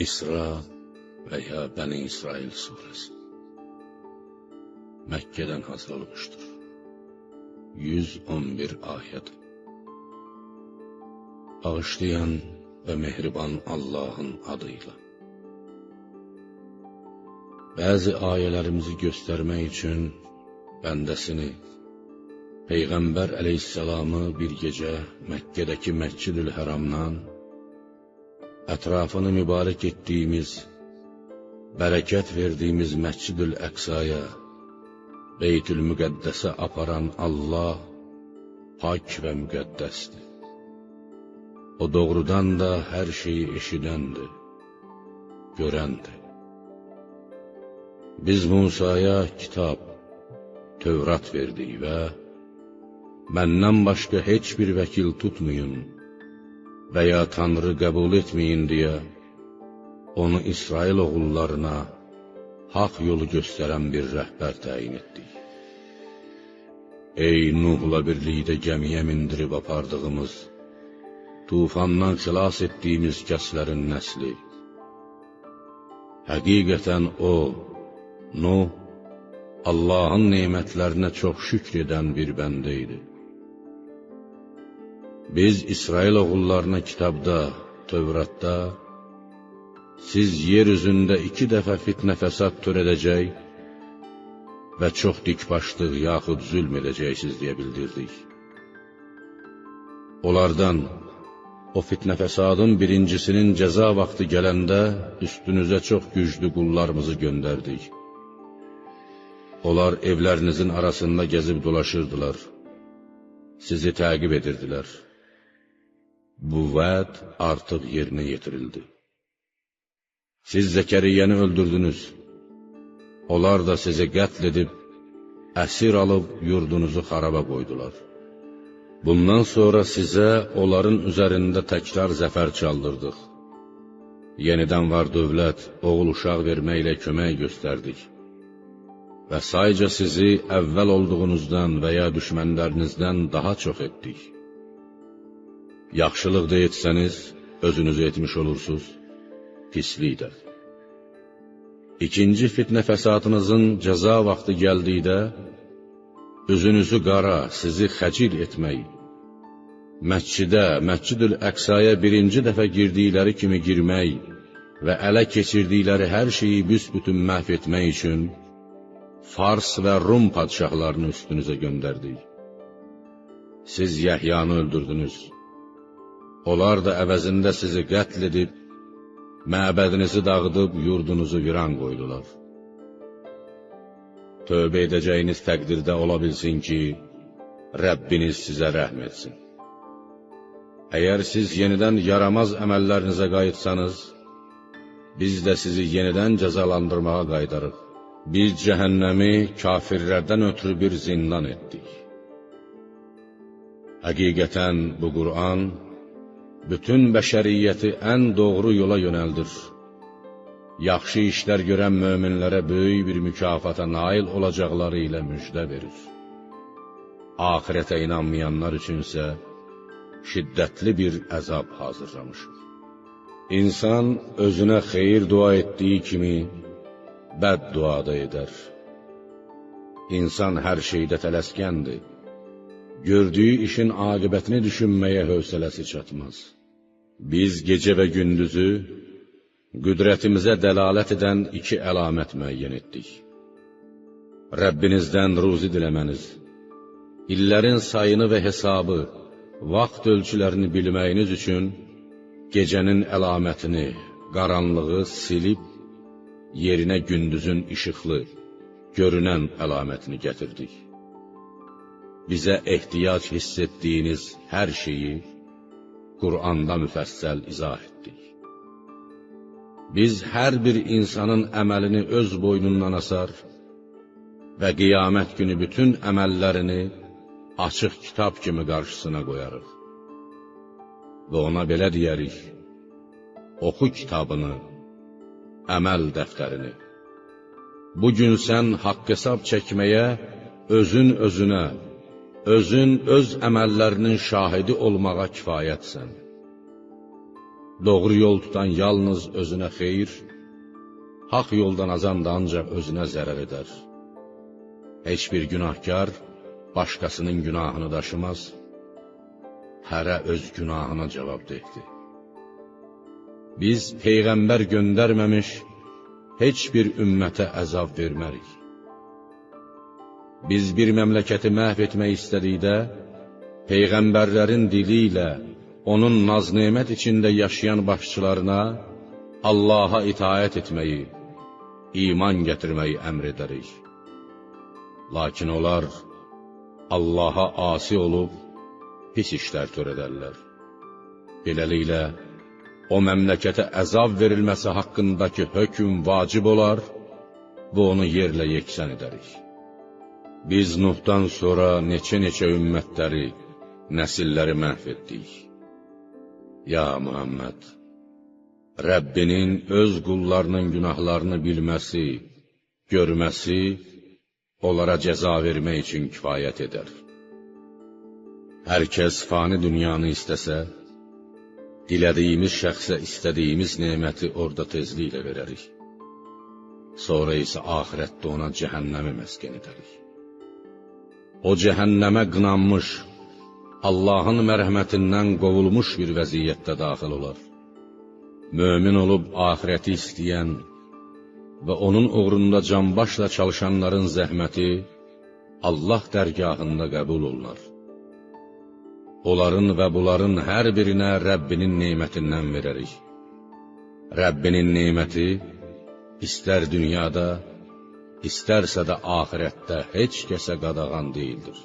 İsra və ya Bəni İsrail surəsi Məkkədə nazil olmuşdur. 111 ayət. Bağışlayan və mehriban Allahın adıyla. Bəzi ayələrimizi göstərmək üçün bəndəsini, Peyğəmbər əleyhissalamı bir gecə Məkkədəki Məscidül Həramdan ətrafını mübarək etdiyimiz, bərəkət verdiyimiz Məscidül Əqsaya, Beytül Müqəddəsə aparan Allah pak və müqəddəsdir. O doğrudan da hər şeyi eşidəndir, görəndir. Biz Musaya kitab, Tövrat verdik və məndən başqa heç bir vəkil tutmayın və ya Tanrı qəbul etməyin deyə onu İsrail oğullarına haqq yolu göstərən bir rəhbər təyin etdik. Ey Nuhla birlikdə gəmiyə mindirib apardığımız, tufandan xilas etdiyimiz kəslərin nəsli. Həqiqətən o, Nuh, Allahın nemətlərinə çox şükr edən bir bəndə idi. Biz İsrail oğullarına kitabda, Tövratda, siz yer üzündə 2 dəfə fitnə fəsad törədəcək və çox dikbaşlıq yaxud zülm edəcəksiniz deyə bildirdik. Onlardan o fitnə fəsadın birincisinin cəza vaxtı gələndə üstünüzə çox güclü qullarımızı göndərdik. Onlar evlərinizin arasında gəzib dolaşırdılar, sizi təqib edirdilər. Bu vəd artıq yerinə yetirildi. Siz Zəkəriyyəni öldürdünüz. Onlar da sizi qətl edib, əsir alıb yurdunuzu xaraba qoydular. Bundan sonra sizə onların üzərində təkrar zəfər çaldırdıq. Yenidən var dövlət, oğul uşaq verməklə kömək göstərdik. Və sayca sizi əvvəl olduğunuzdan və ya düşmənlərinizdən daha çox etdik. Yaxşılıq da etsəniz, özünüzü etmiş olursunuz, pislik də. İkinci fitnə fəsadınızın cəza vaxtı gəldikdə, üzünüzü qara, sizi xəcil etmək, məscidə, Məscidül Əqsaya birinci dəfə girdikləri kimi girmək və ələ keçirdikləri hər şeyi büsbütün məhv etmək üçün Fars və Rum padşahlarını üstünüzə göndərdik. Siz Yəhyanı öldürdünüz. Onlar da əvəzində sizi qətl edib, məbədinizi dağıdıb yurdunuzu viran qoydular. Tövbə edəcəyiniz təqdirdə ola bilsin ki, Rəbbiniz sizə rəhm etsin. Əgər siz yenidən yaramaz əməllərinizə qayıtsanız, biz də sizi yenidən cəzalandırmağa qayıdarıq. Biz cəhənnəmi kafirlərdən ötürü bir zindan etdik. Həqiqətən bu Qur'an bütün bəşəriyyəti ən doğru yola yönəldir. Yaxşı işlər görən möminlərə böyük bir mükafata nail olacaqları ilə müjdə verir. Axirətə inanmayanlar üçünsə şiddətli bir əzab hazırlamışıq. İnsan özünə xeyir dua etdiyi kimi bəd dua da edər. İnsan hər şeydə tələskəndir. Gördüyü işin aqibətini düşünməyə hövsələsi çatmaz. Biz gecə və gündüzü qüdrətimizə dəlalət edən 2 əlamət müəyyən etdik. Rəbbinizdən ruzi diləməniz, illərin sayını və hesabı, vaxt ölçülərini bilməyiniz üçün gecənin əlamətini, qaranlığı silib, yerinə gündüzün işıqlı, görünən əlamətini gətirdik. Bizə ehtiyac hiss etdiyiniz hər şeyi Qur'anda müfəssəl izah etdik. Biz hər bir insanın əməlini öz boynundan asar və qiyamət günü bütün əməllərini açıq kitab kimi qarşısına qoyarıq. Və ona belə deyərik: oxu kitabını, əməl dəftərini. Bugün sən haqq hesab çəkməyə özün özünə, özün öz əməllərinin şahidi olmağa kifayətsən. Doğru yol tutan yalnız özünə xeyir, haqq yoldan azan da ancaq özünə zərər edər. Heç bir günahkar başqasının günahını daşımaz, hərə öz günahına cavabdehdir. Biz peyğəmbər göndərməmiş heç bir ümmətə əzab vermərik. Biz bir məmləkəti məhv etmək istədikdə, peyğəmbərlərin dili ilə onun naz-nemət içində yaşayan başçılarına Allaha itaət etməyi, iman gətirməyi əmr edərik. Lakin onlar Allaha asi olub, pis işlər törədərlər. Beləliklə, o məmləkətə əzab verilməsi haqqındakı hökm vacib olar və onu yerlə yeksan edərik. Biz Nuhdan sonra neçə-neçə ümmətləri, nəsilləri məhv etdik. Ya Muhammed, Rəbbinin öz qullarının günahlarını bilməsi, görməsi, onlara cəza vermək üçün kifayət edər. Hər kəs fani dünyanı istəsə, dilədiyimiz şəxsə istədiyimiz neməti orada tezliklə verərik. Sonra isə axirətdə ona cəhənnəmi məskən edərik. O cəhənnəmə qınanmış, Allahın mərhəmətindən qovulmuş bir vəziyyətdə daxil olar. Mömin olub axirəti istəyən və onun uğrunda canbaşla çalışanların zəhməti Allah dərgahında qəbul olunar. Onların və bunların hər birinə Rəbbinin nemətindən verərik. Rəbbinin neməti istər dünyada, istərsə də axirətdə heç kəsə qadağan deyildir.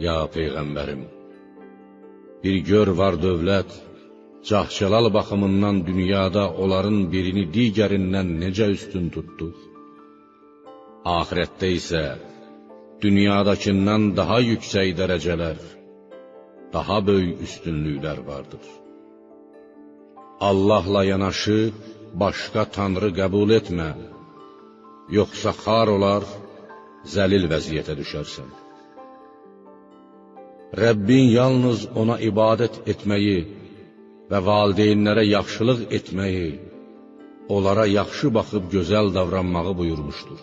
Ya Peyğəmbərim, bir gör var dövlət, cah-cəlal baxımından dünyada onların birini digərindən necə üstün tutduq? Axirətdə isə dünyadakından daha yüksək dərəcələr, daha böyük üstünlüklər vardır. Allahla yanaşı başqa tanrı qəbul etmə, yoxsa xar olar, zəlil vəziyyətə düşərsən. Rəbbin yalnız ona ibadət etməyi və valideynlərə yaxşılıq etməyi, onlara yaxşı baxıb gözəl davranmağı buyurmuşdur.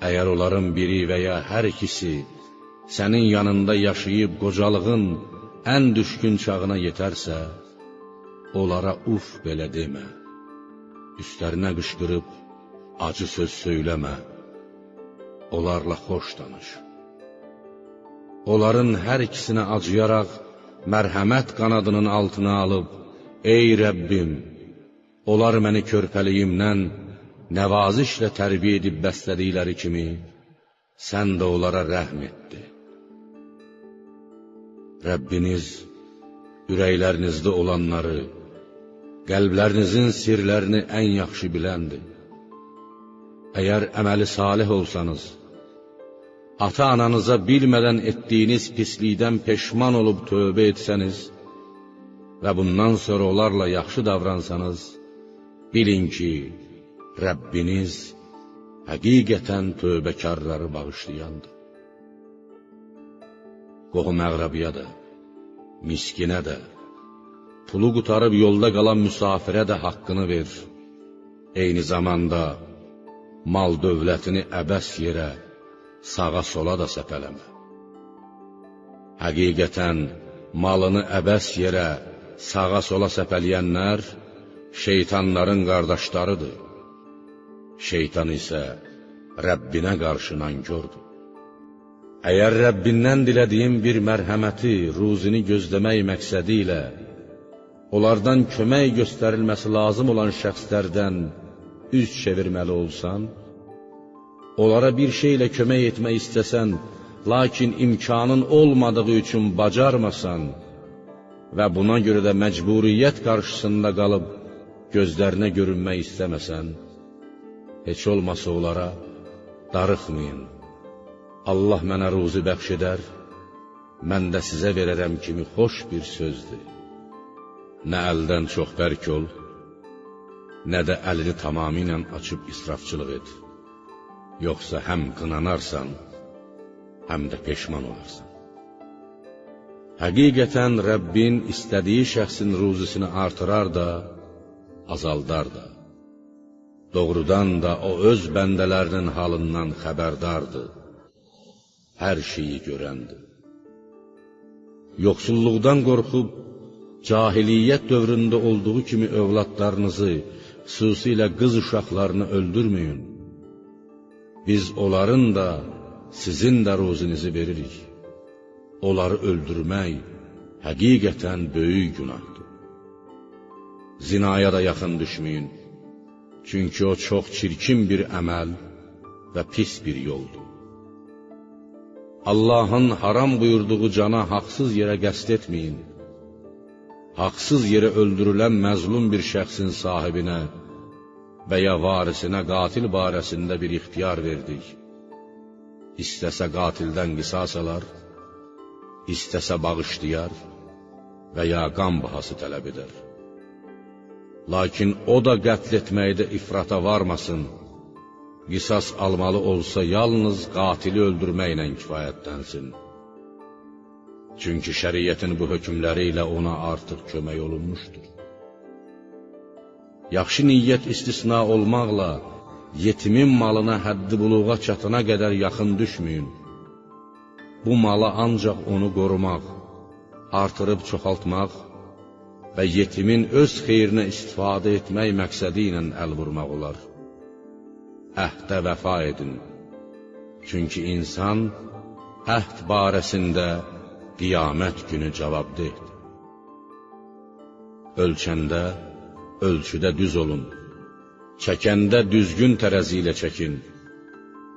Əgər onların biri və ya hər ikisi sənin yanında yaşayıb qocalığın ən düşkün çağına yetərsə, onlara uf belə demə, üstlərinə qışqırıb acı söz söyləmə, onlarla xoş danış. Onların hər ikisinə acıyaraq mərhəmət qanadının altına alıb, ey Rəbbim, onlar məni körpəliyimdən nəvazişlə tərbiyə edib bəslədikləri kimi, sən də onlara rəhm etdi. Rəbbiniz ürəklərinizdə olanları, qəlblərinizin sirlərini ən yaxşı biləndir. Əgər əməli salih olsanız, ata-ananıza bilmədən etdiyiniz pislikdən peşman olub tövbə etsəniz və bundan sonra onlarla yaxşı davransanız, bilin ki, Rəbbiniz həqiqətən tövbəkarları bağışlayandır. Qohum-əqrəbiyə də, miskinə də, pulu qutarıb yolda qalan müsafirə də haqqını ver. Eyni zamanda mal dövlətini əbəs yerə, sağa-sola da səpələmə. Həqiqətən malını əbəs yerə, sağa-sola səpələyənlər şeytanların qardaşlarıdır. Şeytan isə Rəbbinə qarşı nankördür. Əgər Rəbbindən dilədiyin bir mərhəməti, ruzini gözləmək məqsədi ilə onlardan kömək göstərilməsi lazım olan şəxslərdən üz çevirməli olsan, onlara bir şeylə kömək etmək istəsən, lakin imkanın olmadığı üçün bacarmasan və buna görə də məcburiyyət qarşısında qalıb gözlərinə görünmək istəməsən, heç olmasa onlara darıxmayın, Allah mənə ruzi bəxş edər, mən də sizə verərəm kimi xoş bir sözdür. Nə əldən çox bərk ol, nə də əlini tamamilə açıb israfçılıq et. Yoxsa həm qınanarsan, həm də peşman olarsan. Həqiqətən Rəbbin istədiyi şəxsin ruzisini artırar da, azaldar da. Doğrudan da o öz bəndələrinin halından xəbərdardır, hər şeyi görəndir. Yoxsulluqdan qorxub, cahiliyyət dövründə olduğu kimi övladlarınızı, xüsusilə qız uşaqlarını öldürməyin. Biz onların da, sizin də ruzinizi veririk. Onları öldürmək həqiqətən böyük günahdır. Zinaya da yaxın düşməyin, çünki o çox çirkin bir əməl və pis bir yoldur. Allahın haram buyurduğu cana haqsız yerə qəsd etməyin. Haqsız yerə öldürülən məzlum bir şəxsin sahibinə və ya varisinə qatil barəsində bir ixtiyar verdik. İstəsə qatildən qisas alar, istəsə bağışlayar və ya qan bahası tələb edər. Lakin o da qətl etməkdə ifrata varmasın, qisas almalı olsa yalnız qatili öldürməklə kifayətlənsin. Çünki şəriətin bu hökmləri ilə ona artıq kömək olunmuşdur. Yaxşı niyyət istisna olmaqla, yetimin malına həddi buluğa çatana qədər yaxın düşməyin. Bu mala ancaq onu qorumaq, artırıb çoxaltmaq və yetimin öz xeyrinə istifadə etmək məqsədi ilə əl vurmaq olar. Əhdə vəfa edin, çünki insan əhd barəsində qiyamət günü cavabdehdir. Ölçəndə, ölçüdə düz olun, çəkəndə düzgün tərəzi ilə çəkin.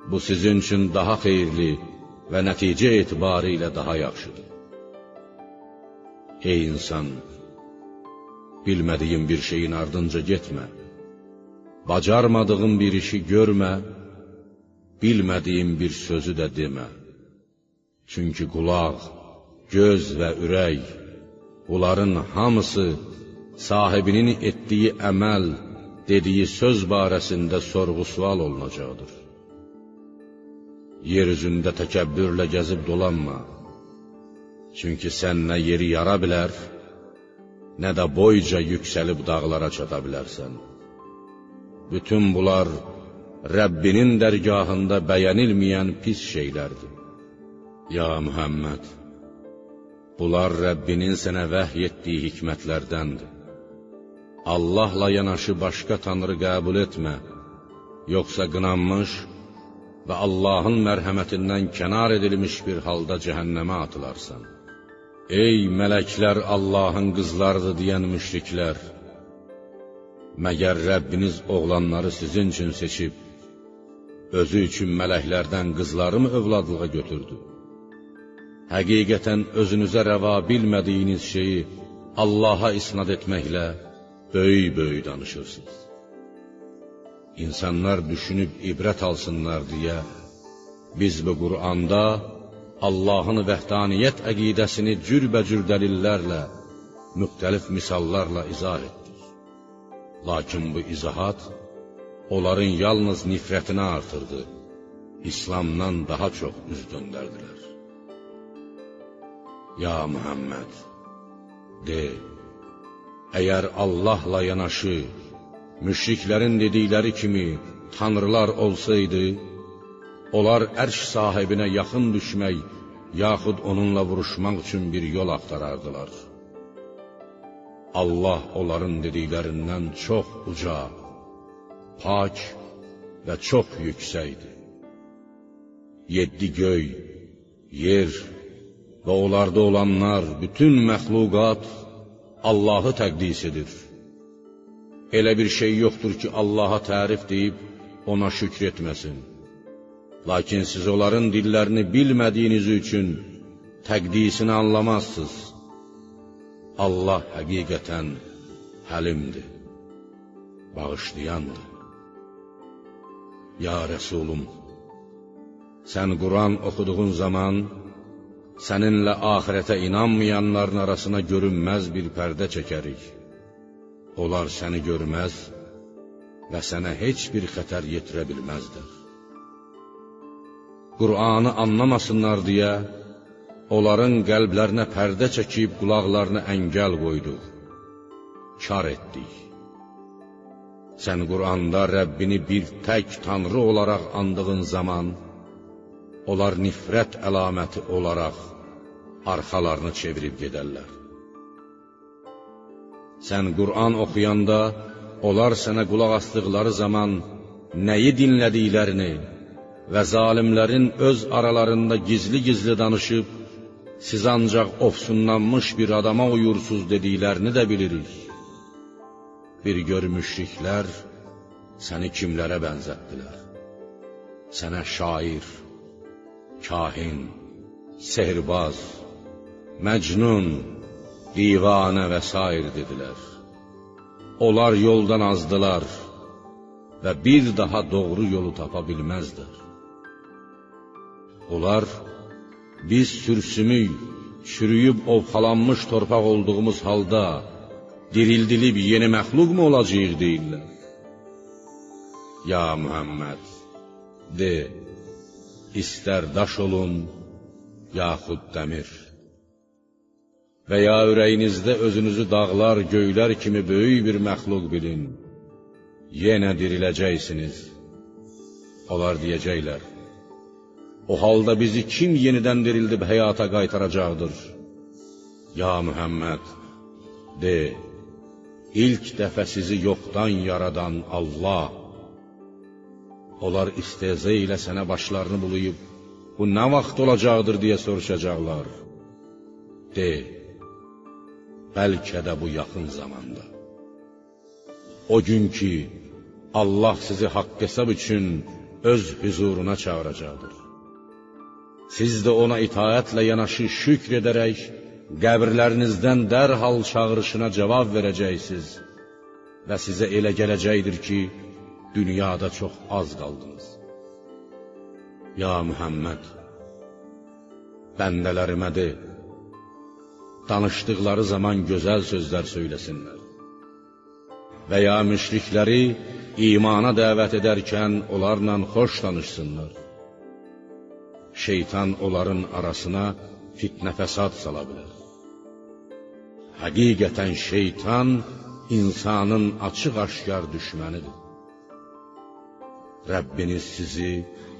Bu sizin üçün daha xeyirli və nəticə etibarı ilə daha yaxşıdır. Ey insan, bilmədiyin bir şeyin ardınca getmə, bacarmadığın bir işi görmə, bilmədiyin bir sözü də demə. Çünki qulaq, göz və ürək, bunların hamısı sahibinin etdiyi əməl, dediyi söz barəsində sorğu-sual olunacaqdır. Yer üzündə təkəbbürlə gəzib dolanma, çünki sən nə yeri yara bilər, nə də boyca yüksəlib dağlara çata bilərsən. Bütün bunlar Rəbbinin dərgahında bəyənilməyən pis şeylərdir. Ya Muhammed, bunlar Rəbbinin sənə vəhy etdiyi hikmətlərdəndir. Allahla yanaşı başqa tanrı qəbul etmə, yoxsa qınanmış və Allahın mərhəmətindən kənar edilmiş bir halda cəhənnəmə atılarsan. Ey mələklər Allahın qızlarıdır deyən müşriklər! Məgər Rəbbiniz oğlanları sizin üçün seçib, özü üçün mələklərdən qızları mı övladlığa götürdü? Həqiqətən özünüzə rəva bilmədiyiniz şeyi Allaha isnad etməklə böyük-böyük danışırsınız. İnsanlar düşünüb ibrət alsınlar deyə, biz bu Qur'anda Allahın vəhdaniyyət əqidəsini cürbəcür dəlillərlə, müxtəlif misallarla izah etdik. Lakin bu izahat onların yalnız nifrətini artırdı, İslamdan daha çox üz döndərdilər. Ya Muhammed, de, əgər Allahla yanaşı, müşriklərin dedikləri kimi tanrılar olsaydı, onlar ərş sahibinə yaxın düşmək, yaxud onunla vuruşmaq üçün bir yol axtarardılar. Allah onların dediklərindən çox uca, pak və çox yüksəkdir. 7 göy, yer və onlarda olanlar, bütün məxluqat Allahı təqdis edir. Elə bir şey yoxdur ki, Allaha tərif deyib ona şükr etməsin. Lakin siz onların dillərini bilmədiyiniz üçün təqdisini anlamazsınız. Allah həqiqətən həlimdir, bağışlayandır. Ya Rəsulum, sən Quran oxuduğun zaman, səninlə axirətə inanmayanların arasına görünməz bir pərdə çəkərik. Onlar səni görməz və sənə heç bir xətər yetirə bilməzdilər. Qur'anı anlamasınlar deyə, Onların qəlblərinə pərdə çəkib qulaqlarına əngəl qoyduq, kar etdik. Sən Quranda Rəbbini bir tək Tanrı olaraq andığın zaman, onlar nifrət əlaməti olaraq arxalarını çevirib gedərlər. Sən Qur'an oxuyanda, onlar sənə qulaq asdıqları zaman nəyi dinlədiklərini və zalimlərin öz aralarında gizli-gizli danışıb, siz ancaq ofsunlanmış bir adama uyursuz dediklərini də bilirik. Bir gör müşriklər səni kimlərə bənzətdilər? Sənə şair, kahin, sehirbaz, məcnun, divanə və sair dedilər. Onlar yoldan azdılar və bir daha doğru yolu tapa bilməzdilər. Onlar, biz sürsümük, çürüyüb ovxalanmış torpaq olduğumuz halda dirildilib yeni məxluq mu olacağıq deyirlər. Ya Muhammed, de, istər daş olun, yaxud dəmir. Və ya ürəyinizdə özünüzü dağlar, göylər kimi böyük bir məxluq bilin, yenə diriləcəksiniz. Onlar deyəcəklər, o halda bizi kim yenidən dirildib həyata qaytaracaqdır? Ya Muhammed, de, ilk dəfə sizi yoxdan yaradan Allah. Onlar istehza ilə sənə başlarını bulayıb, bu nə vaxt olacaqdır deyə soruşacaqlar. De, bəlkə də bu yaxın zamanda. O gün ki, Allah sizi haqq hesab üçün öz hüzuruna çağıracaqdır. Siz də ona itaətlə yanaşı şükr edərək, qəbirlərinizdən dərhal çağırışına cavab verəcəksiniz və sizə elə gələcəkdir ki, dünyada çox az qaldınız. Ya Muhammed, bəndələrimə de, danışdıqları zaman gözəl sözlər söyləsinlər və ya müşrikləri imana dəvət edərkən onlarla xoş danışsınlar. Şeytan onların arasına fitnə fəsad sala bilər. Həqiqətən şeytan insanın açıq-aşkar düşmənidir. Rəbbiniz sizi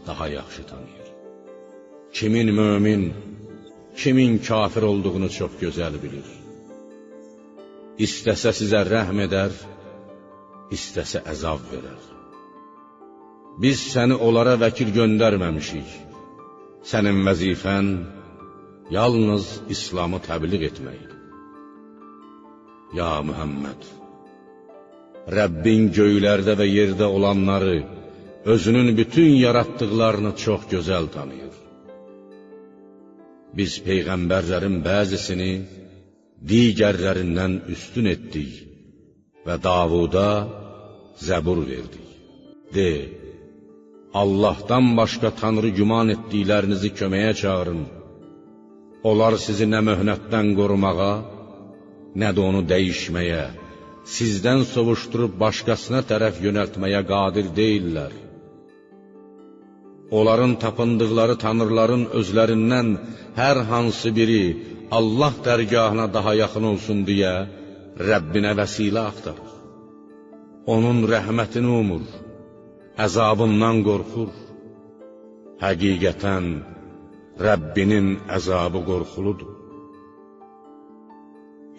daha yaxşı tanıyır. Kimin mömin, kimin kafir olduğunu çox gözəl bilir. İstəsə sizə rəhm edər, istəsə əzab verər. Biz səni onlara vəkil göndərməmişik. Sənin vəzifən yalnız İslamı təbliğ etməkdir. Ya Muhammed, Rəbbin göylərdə və yerdə olanları, özünün bütün yaratdıqlarını çox gözəl tanıyır. Biz peyğəmbərlərin bəzisini digərlərindən üstün etdik və Davuda Zəbur verdik. De, Allahdan başqa tanrı güman etdiklərinizi köməyə çağırın. Onlar sizi nə möhnətdən qorumağa, nə də onu dəyişməyə, sizdən sovuşdurub başqasına tərəf yönəltməyə qadir deyillər. Onların tapındıqları tanrıların özlərindən hər hansı biri Allah dərgahına daha yaxın olsun deyə Rəbbinə vəsilə axtarır. Onun rəhmətini umur, əzabından qorxur. Həqiqətən Rəbbinin əzabı qorxuludur.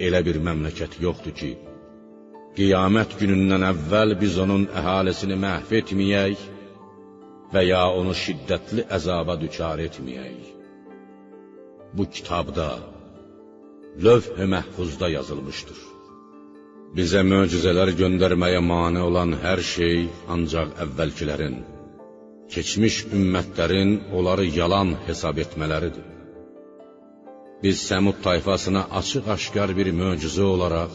Elə bir məmləkət yoxdur ki, qiyamət günündən əvvəl biz onun əhalisini məhv etməyək və ya onu şiddətli əzaba düçar etməyək. Bu kitabda, lövh-i məhfuzda yazılmışdır. Bizə möcüzələr göndərməyə mane olan hər şey ancaq əvvəlkilərin, keçmiş ümmətlərin onları yalan hesab etmələridir. Biz Səmud tayfasına açıq-aşkar bir möcüzə olaraq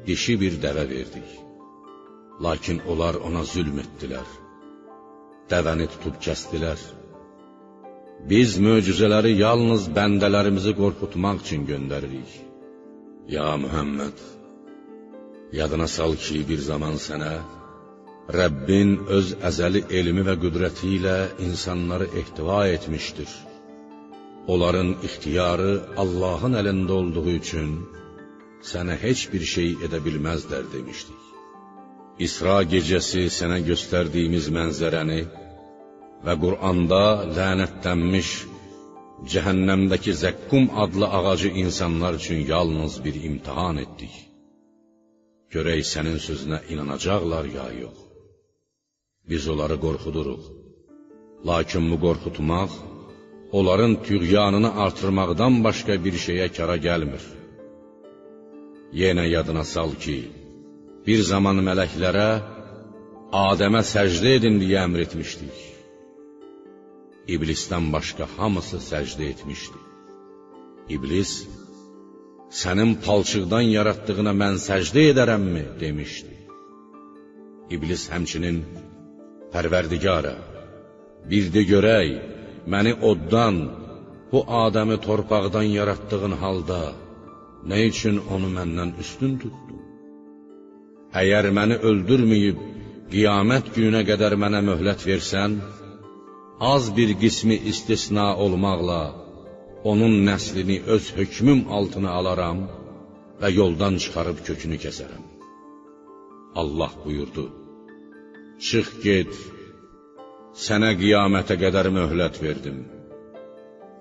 dişi bir dəvə verdik. Lakin onlar ona zülm etdilər. Dəvəni tutub kəsdilər. Biz möcüzələri yalnız bəndələrimizi qorxutmaq üçün göndəririk. Ya Muhammed, yadına sal ki, bir zaman sənə Rəbbin öz əzəli elmi və qüdrəti ilə insanları ehtiva etmişdir. Onların ixtiyarı Allahın əlində olduğu üçün sənə heç bir şey edə bilməzlər demişdik. İsra gecəsi sənə göstərdiyimiz mənzərəni və Quranda lənətlənmiş cəhənnəmdəki zəqqum adlı ağacı insanlar üçün yalnız bir imtihan etdik. Görək sənin sözünə inanacaqlar ya yox. Biz onları qorxuduruq. Lakin bu qorxutmaq onların tüğyanını artırmaqdan başqa bir şeyə kara gəlmir. Yenə yadına sal ki, bir zaman mələklərə Adəmə səcdə edin deyə əmr etmişdik. İblisdən başqa hamısı səcdə etmişdi. İblis, sənin palçıqdan yaratdığına mən səcdə edərəmmi, demişdi. İblis həmçinin, Pərverdigara, bir də görək, məni oddan, bu Adəmi torpaqdan yaratdığın halda, nə üçün onu məndən üstün tutdun? Əgər məni öldürməyib, qiyamət gününə qədər mənə möhlət versən, az bir qismi istisna olmaqla, onun nəslini öz hökmüm altına alaram və yoldan çıxarıb kökünü kəsərəm. Allah buyurdu, çıx get, sənə qiyamətə qədər möhlət verdim.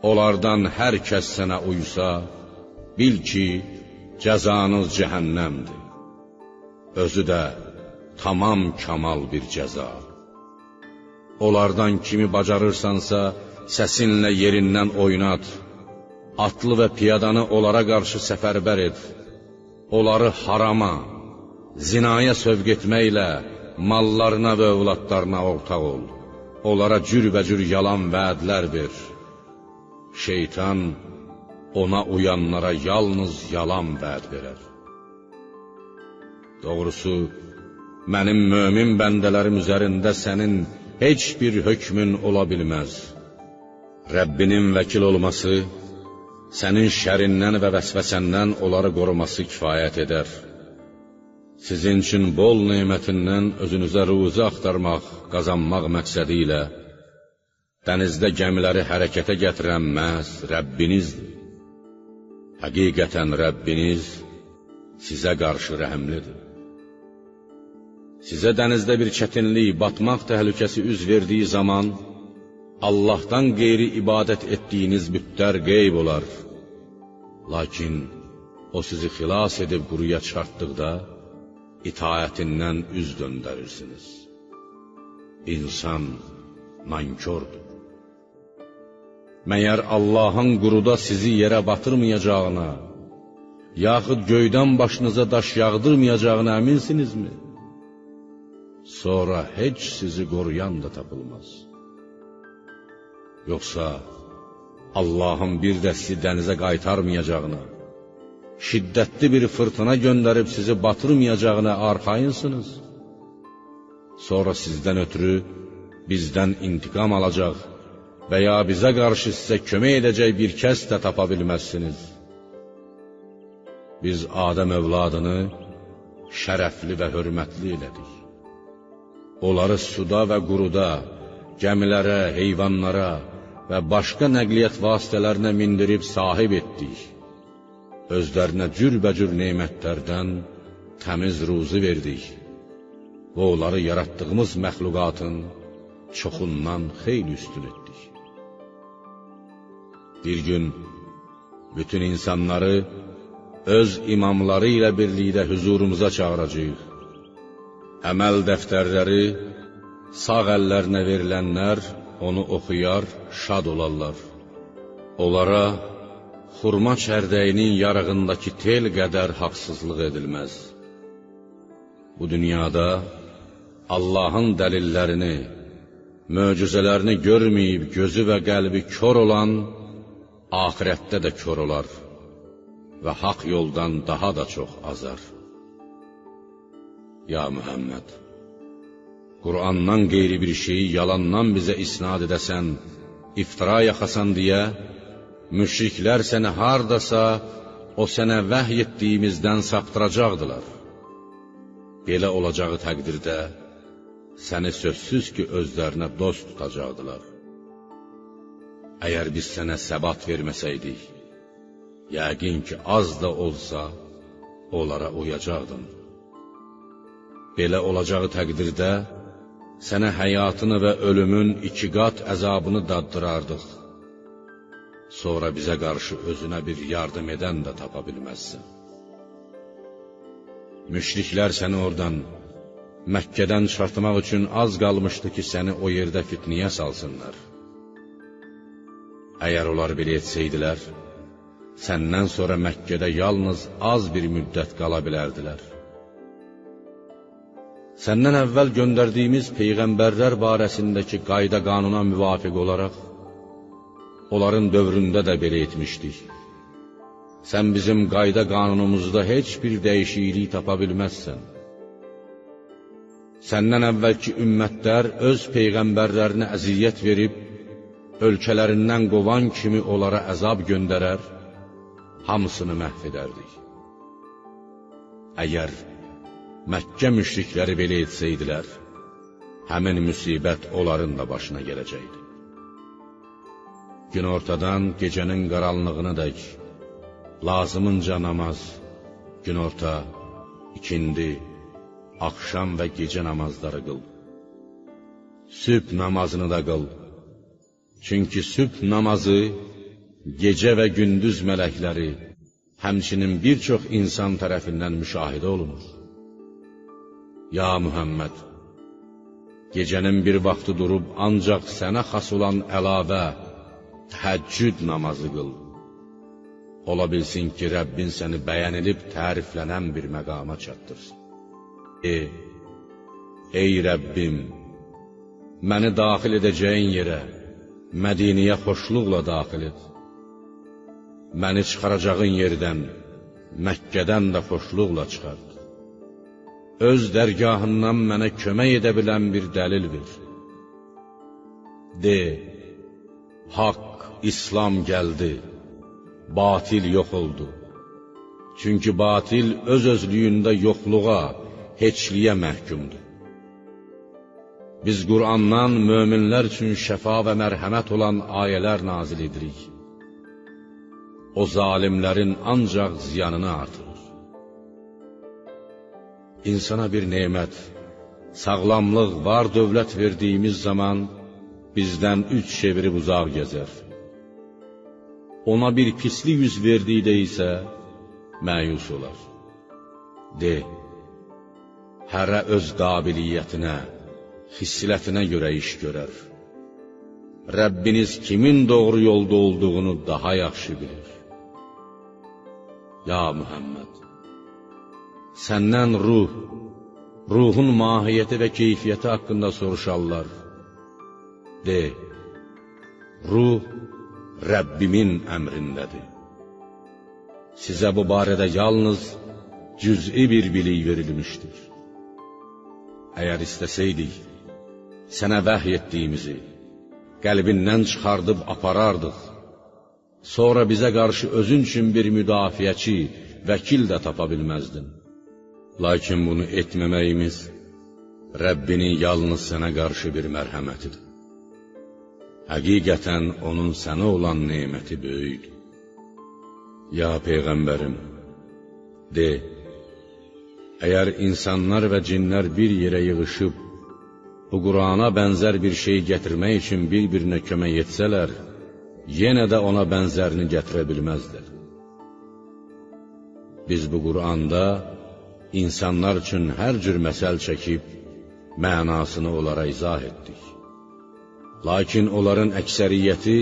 Onlardan hər kəs sənə uysa, bil ki, cəzanız cəhənnəmdir. Özü də tamam kamal bir cəza. Onlardan kimi bacarırsansa, səsinlə yerindən oynat, atlı və piyadanı onlara qarşı səfərbər et, onları harama, zinaya sövq etməklə mallarına və övladlarına ortaq ol, onlara cürbəcür yalan vədlər ver. Şeytan ona uyanlara yalnız yalan vəd verər. Doğrusu, mənim mömin bəndələrim üzərində sənin heç bir hökmün ola bilməz. Rəbbinin vəkil olması, sənin şərindən və vəsvəsəndən onları qoruması kifayət edər. Sizin üçün bol nemətindən özünüzə ruzi axtarmaq, qazanmaq məqsədi ilə dənizdə gəmiləri hərəkətə gətirən məhz Rəbbinizdir. Həqiqətən Rəbbiniz sizə qarşı rəhimlidir. Sizə dənizdə bir çətinlik, batmaq təhlükəsi üz verdiyi zaman, Allahdan qeyri ibadət etdiyiniz bütlər qeyb olar. Lakin o sizi xilas edib quruya çıxartdıqda, itaətindən üz döndərirsiniz. İnsan nankördür. Məyər Allahın quruda sizi yerə batırmayacağına, yaxud göydən başınıza daş yağdırmayacağına əminsinizmi? Sonra heç sizi qoruyan da tapılmaz. Yoxsa Allahın bir də sizi dənizə qaytarmayacağına, şiddətli bir fırtına göndərib sizi batırmayacağına arxayınsınız? Sonra sizdən ötürü bizdən intiqam alacaq və ya bizə qarşı sizə kömək edəcək bir kəs də tapa bilməzsiniz. Biz Adəm övladını şərəfli və hörmətli elədik. Onları suda və quruda, gəmilərə, heyvanlara və başqa nəqliyyat vasitələrinə mindirib sahib etdik. Özlərinə cürbəcür nemətlərdən təmiz ruzi verdik və onları yaratdığımız məxluqatın çoxundan xeyli üstün etdik. Bir gün bütün insanları öz imamları ilə birlikdə hüzurumuza çağıracağıq. Əməl dəftərləri sağ əllərinə verilənlər onu oxuyar, şad olarlar. Onlara xurma çərdəyinin yarığındakı tel qədər haqsızlıq edilməz. Bu dünyada Allahın dəlillərini, möcüzələrini görməyib gözü və qəlbi kör olan, axirətdə də kör olar və haqq yoldan daha da çox azar. Ya Muhammed, Qur'andan qeyri bir şeyi yalandan bizə isnad edəsən, iftira yaxasan deyə, müşriklər səni hardasa o sənə vəhy etdiyimizdən saptıracaqdılar. Belə olacağı təqdirdə səni sözsüz ki, özlərinə dost tutacaqdılar. Əgər biz sənə səbat verməsəydik, yəqin ki, az da olsa onlara uyacaqdın. Belə olacağı təqdirdə sənə həyatını və ölümün iki qat əzabını daddırardıq. Sonra bizə qarşı özünə bir yardım edən də tapa bilməzsən. Müşriklər səni oradan, Məkkədən çıxartmaq üçün az qalmışdı ki, səni o yerdə fitniyə salsınlar. Əgər onlar belə etsəydilər, səndən sonra Məkkədə yalnız az bir müddət qala bilərdilər. Səndən əvvəl göndərdiyimiz peyğəmbərlər barəsindəki qayda-qanuna müvafiq olaraq, onların dövründə də belə etmişdik. Sən bizim qayda-qanunumuzda heç bir dəyişiklik tapa bilməzsən. Səndən əvvəlki ümmətlər öz peyğəmbərlərinə əziyyət verib, ölkələrindən qovan kimi onlara əzab göndərər, hamısını məhv edərdik. Əgər Məkkə müşrikləri belə etsəydilər, həmin müsibət onların da başına gələcəkdi. Günortadan gecənin qaranlığına dək lazımınca namaz, günorta, ikindi, axşam və gecə namazları qıl. Sübh namazını da qıl. Çünki sübh namazı gecə və gündüz mələkləri, həmçinin bir çox insan tərəfindən müşahidə olunur. Ya Muhammed, gecənin bir vaxtı durub ancaq sənə xas olan əlavə, təhəccüd namazı qıl. Ola bilsin ki, Rəbbin səni bəyənilib təriflənən bir məqama çatdırsın. Ey Rəbbim, məni daxil edəcəyin yerə, Mədiniyə xoşluqla daxil et. Məni çıxaracağın yerdən, Məkkədən də xoşluqla çıxart. Öz dərgahından mənə kömək edə bilən bir dəlil ver. De, haqq, İslam gəldi, batil yox oldu. Çünki batil öz-özlüyündə yoxluğa, heçliyə məhkumdur. Biz Qur'andan möminlər üçün şəfa və mərhəmət olan ayələr nazil edirik. O zalimlərin ancaq ziyanını artırır. İnsana bir nemət, sağlamlıq, var dövlət verdiyimiz zaman bizdən üç çevirib uzaq gəzər. Ona bir pislik yüz verdikdə isə məyus olar. De, hərə öz qabiliyyətinə, xislətinə görə iş görər. Rəbbiniz kimin doğru yolda olduğunu daha yaxşı bilir. Ya Muhammed, səndən ruh, ruhun mahiyyəti və keyfiyyəti haqqında soruşarlar. De, ruh Rəbbimin əmrindədir. Sizə bu barədə yalnız cüz'i bir bilik verilmişdir. Əgər istəsəydik, sənə vəhy etdiyimizi qəlbindən çıxardıb aparardıq. Sonra bizə qarşı özün üçün bir müdafiəçi, vəkil də tapa bilməzdin. Lakin bunu etməməyimiz Rəbbinin yalnız sənə qarşı bir mərhəmətidir. Həqiqətən onun sənə olan neməti böyükdür. Ya Peyğəmbərim, de, əgər insanlar və cinlər bir yerə yığışıb, bu Qur'ana bənzər bir şey gətirmək üçün bir-birinə kömək etsələr, yenə də ona bənzərini gətirə bilməzlər. Biz bu Qur'anda insanlar üçün hər cür məsəl çəkib, mənasını onlara izah etdik. Lakin onların əksəriyyəti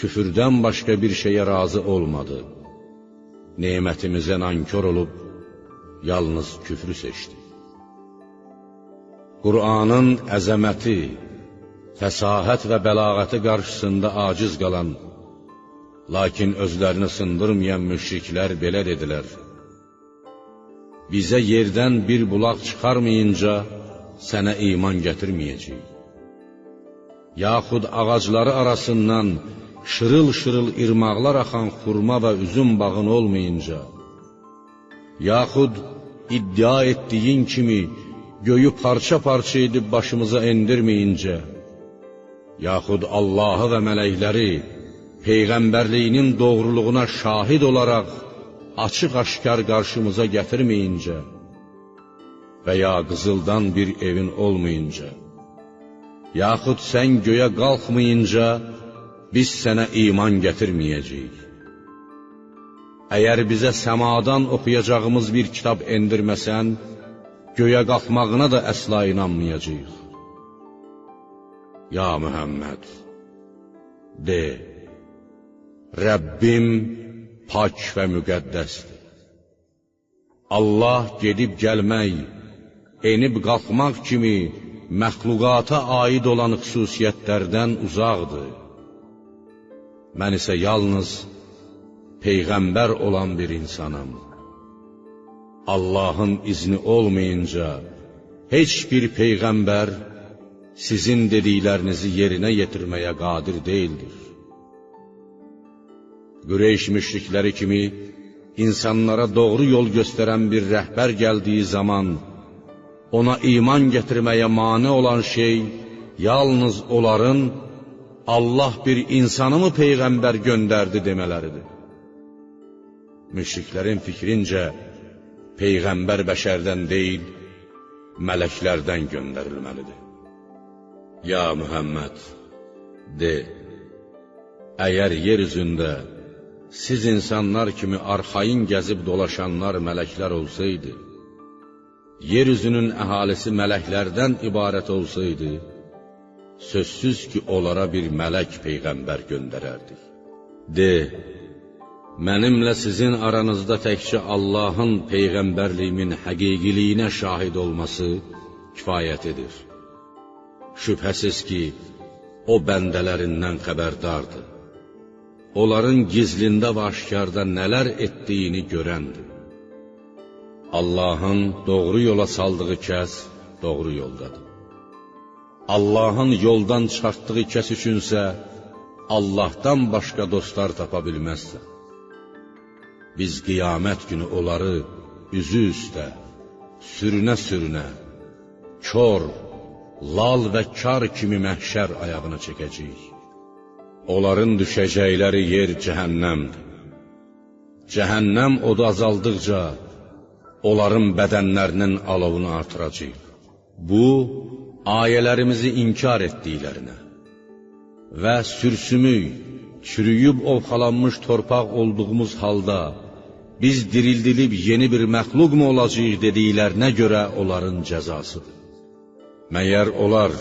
küfürdən başqa bir şeyə razı olmadı. Nemətimizə nankör olub, yalnız küfrü seçdi. Qur'anın əzəməti, fəsahət və bəlağəti qarşısında aciz qalan, lakin özlərini sındırmayan müşriklər belə dedilər: Bizə yerdən bir bulaq çıxarmayınca sənə iman gətirməyəcəyik. Yaxud ağacları arasından şırıl-şırıl irmaqlar axan xurma və üzüm bağın olmayınca, yaxud iddia etdiyin kimi göyü parça-parça edib başımıza endirməyincə, yaxud Allahı və mələkləri, peyğəmbərliyinin doğruluğuna şahid olaraq açıq-aşkar qarşımıza gətirməyincə və ya qızıldan bir evin olmayınca, yaxud sən göyə qalxmayınca biz sənə iman gətirməyəcəyik. Əgər bizə səmadan oxuyacağımız bir kitab endirməsən, göyə qalxmağına da əsla inanmayacağıq. Ya Muhammed, de, Rəbbim pak və müqəddəsdir. Allah gedib gəlmək, enib qalxmaq kimi məxluqata aid olan xüsusiyyətlərdən uzaqdır. Mən isə yalnız peyğəmbər olan bir insanam. Allahın izni olmayınca heç bir peyğəmbər sizin dediklərinizi yerinə yetirməyə qadir deyildir. Qureyş müşrikləri kimi insanlara doğru yol göstərən bir rəhbər gəldiyi zaman ona iman gətirməyə mane olan şey yalnız onların Allah bir insanı mı peyğəmbər göndərdi demələridir. Müşriklərin fikrincə peyğəmbər bəşərdən deyil, mələklərdən göndərilməlidir. Ya Muhammed, de, əgər yer üzündə siz insanlar kimi arxayın gəzib dolaşanlar mələklər olsaydı, yer üzünün əhalisi mələklərdən ibarət olsaydı, sözsüz ki, onlara bir mələk peyğəmbər göndərərdik. De, mənimlə sizin aranızda təkcə Allahın peyğəmbərliyimin həqiqiliyinə şahid olması kifayət edir. Şübhəsiz ki, o bəndələrindən xəbərdardır. Onların gizlində və aşkarda nələr etdiyini görəndir. Allahın doğru yola saldığı kəs doğru yoldadır. Allahın yoldan çıxartdığı kəs üçünsə Allahdan başqa dostlar tapa bilməzsən. Biz qiyamət günü onları üzü üstə, sürünə-sürünə, kor, lal və kar kimi məhşər ayağına çəkəcəyik. Onların düşəcəkləri yer cəhənnəmdir. Cəhənnəm odu azaldıqca onların bədənlərinin alovunu artıracaq. Bu, ayələrimizi inkar etdiklərinə və sürsümük, çürüyüb ovxalanmış torpaq olduğumuz halda biz dirildilib yeni bir məxluq mu olacağıq dediklərinə görə onların cəzasıdır. Məyər onlar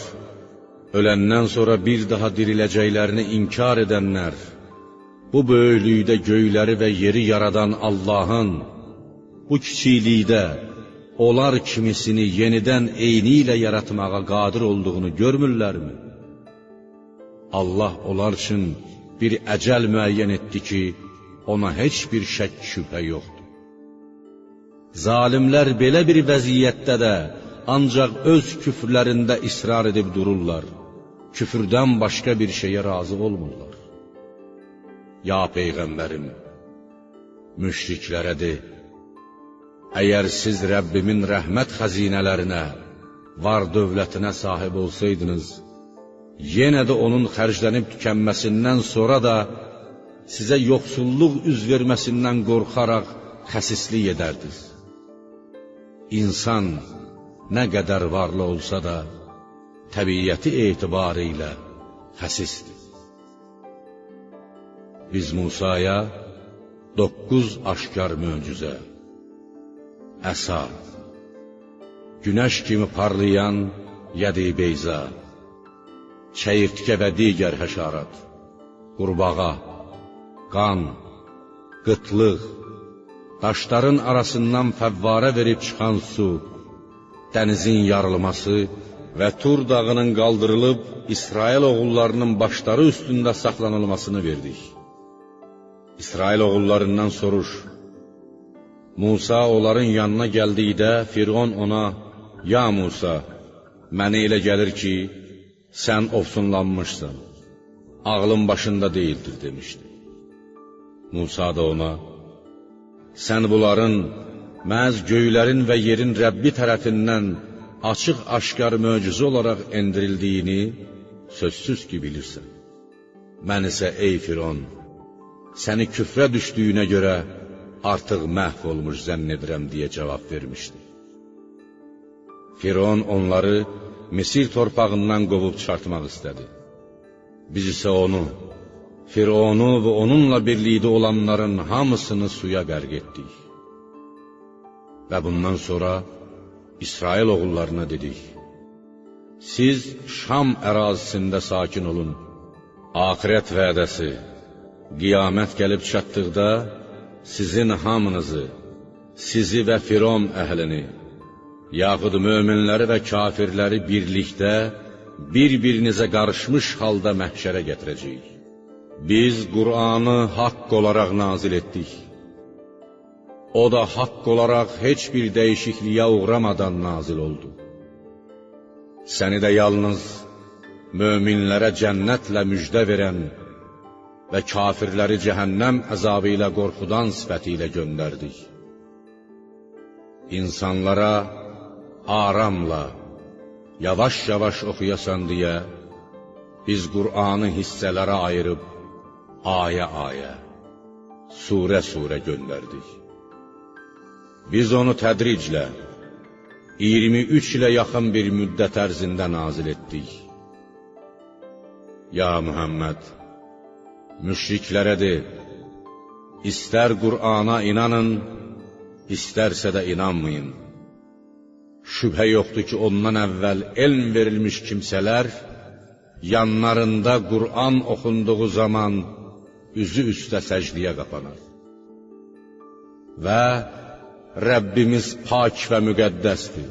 öləndən sonra bir daha diriləcəklərini inkar edənlər, bu böyüklükdə göyləri və yeri yaradan Allahın, bu kiçiklikdə onlar kimisini yenidən eyni ilə yaratmağa qadir olduğunu görmürlərmi? Allah onlar üçün bir əcəl müəyyən etdi ki, ona heç bir şək şübhə yoxdur. Zalimlər belə bir vəziyyətdə də ancaq öz küfrlərində israr edib dururlar. Küfürdən başqa bir şeyə razı olmurlar. Ya Peyğəmbərim, müşriklərə de, əgər siz Rəbbimin rəhmət xəzinələrinə, var dövlətinə sahib olsaydınız, yenə də onun xərclənib tükənməsindən sonra da sizə yoxsulluq üz verməsindən qorxaraq xəsislik edərdiniz. İnsan nə qədər varlı olsa da, təbiəti etibarilə xəsisdir. Biz Musaya 9 aşkar möcüzə, əsa, günəş kimi parlayan yəd-i beyza, çəyirtkə və digər həşarat, qurbağa, qan, qıtlıq, daşların arasından fəvvarə verib çıxan su, dənizin yarılması və Tur dağının qaldırılıb İsrail oğullarının başları üstündə saxlanılmasını verdik. İsrail oğullarından soruş. Musa onların yanına gəldikdə Firon ona, "Ya Musa, mənə elə gəlir ki, sən ofsunlanmışsan, ağlın başında deyildir" demişdi. Musa da ona, "Sən bunların məhz göylərin və yerin Rəbbi tərəfindən açıq-aşkar möcüzə olaraq endirildiyini sözsüz ki bilirsən. Mən isə ey Firon, səni küfrə düşdüyünə görə artıq məhv olmuş zənn edirəm deyə cavab vermişdi. Firon onları Misir torpağından qovub çıxartmaq istədi. Biz isə onu, Fironu və onunla birlikdə olanların hamısını suya qərq etdik. Və bundan sonra İsrail oğullarına dedik: Siz Şam ərazisində sakin olun. Axirət vədəsi, qiyamət gəlib çatdıqda sizin hamınızı, sizi və Firon əhlini, yaxud möminləri və kafirləri birlikdə bir-birinizə qarışmış halda məhşərə gətirəcəyik. Biz Qur'anı haqq olaraq nazil etdik. O da haqq olaraq heç bir dəyişikliyə uğramadan nazil oldu. Səni də yalnız möminlərə cənnətlə müjdə verən və kafirləri cəhənnəm əzabı ilə qorxudan sifəti ilə göndərdik. İnsanlara aramla, yavaş-yavaş oxuyasan deyə, biz Qur'anı hissələrə ayırıb, ayə-ayə, surə-surə göndərdik. Biz onu tədriclə, 23 ilə yaxın bir müddət ərzində nazil etdik. Ya Muhammed, müşriklərə de, istər Qur'ana inanın, istərsə də inanmayın. Şübhə yoxdur ki, ondan əvvəl elm verilmiş kimsələr, yanlarında Qur'an oxunduğu zaman üzü üstə səcdiyə qapanar. Və Rəbbimiz pak və müqəddəsdir.